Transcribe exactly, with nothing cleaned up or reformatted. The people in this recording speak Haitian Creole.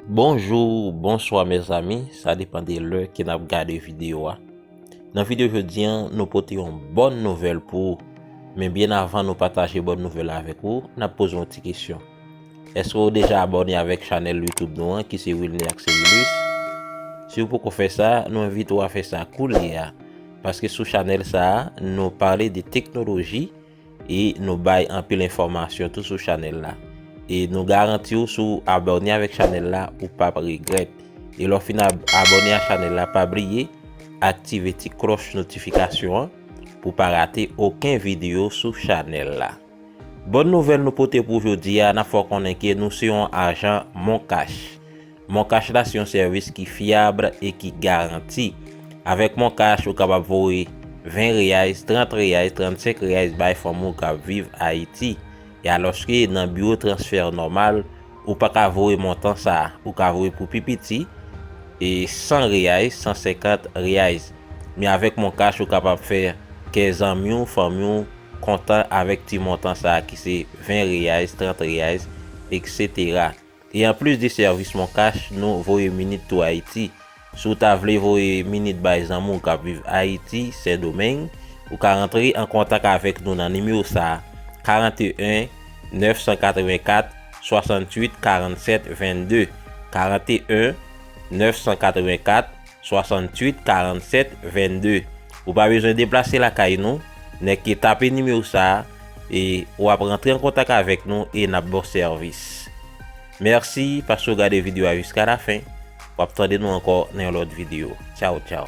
Bonjou, bonswa mezanmi, sa depann de lè ke n ap gade videyo a. Nan videyo jodi a, nou pote yon bòn nouvèl pou ou. Men byen avan nou pataje bòn nouvèl la avèk ou, n ap poze yon ti kesyon. Èske w deja abòne avèk chanèl YouTube nou an ki se Wilner Axelus? Si w poko fè sa, nou envite w a fè sa koulye a. Paske sou chanèl sa a, nou pale de teknoloji e nou bay anpil enfòmasyon tou sou chanèl la. E nou garanti w si w abòne avèk chanèl la, ou p ap regrèt. E lè w fin ab- abòne a chanèl la, pa bliye aktive ti klòch notifikasyon an pou w pa rate okenn videyo sou chanèl la. Bòn nouvèl nou pote pou jodi a, n ap fè w konnen ke nou se yon ajan Moncash. Moncash la se yon sèvis ki fyab e ki garanti. Avèk Moncash, ou kapab voye ven reais, trant reais, trannsenk reais bay fanmi w k ap viv Ayiti. E alòske nan biwo transfè nòmal, ou pa ka voye montan sa a. Ou ka voye pou pi piti, e san reais, san senkant reais. Men avèk Moncash, ou kapab fè kè zanmi w, fanmi w kontan avèk ti montan sa a ki se ven reais, trant reais, etsetera. E anplis de sèvis Moncash, nou voye minit tou Ayiti. Si w ta vle voye minit bay zanmi w k ap viv Ayiti, Sendomeng, ou ka rantre an kontak avèk nou nan nimewo sa a, karanteyen, nèf san katrevenkat, swasanntuit, karannsèt, vennde, karanteyen, nèf san katrevenkat, swasanntuit, karannsèt, vennde. Ou pa bezwen deplase lakay nou, nèk ke tape nimewo sa a e w ap rantre an kontak avèk nou e n ap ba w sèvis. Mèsi paske w gade videyo a jiska lafen. W ap tande nou ankò nan yon lòt videyo. Tchaw, tchaw.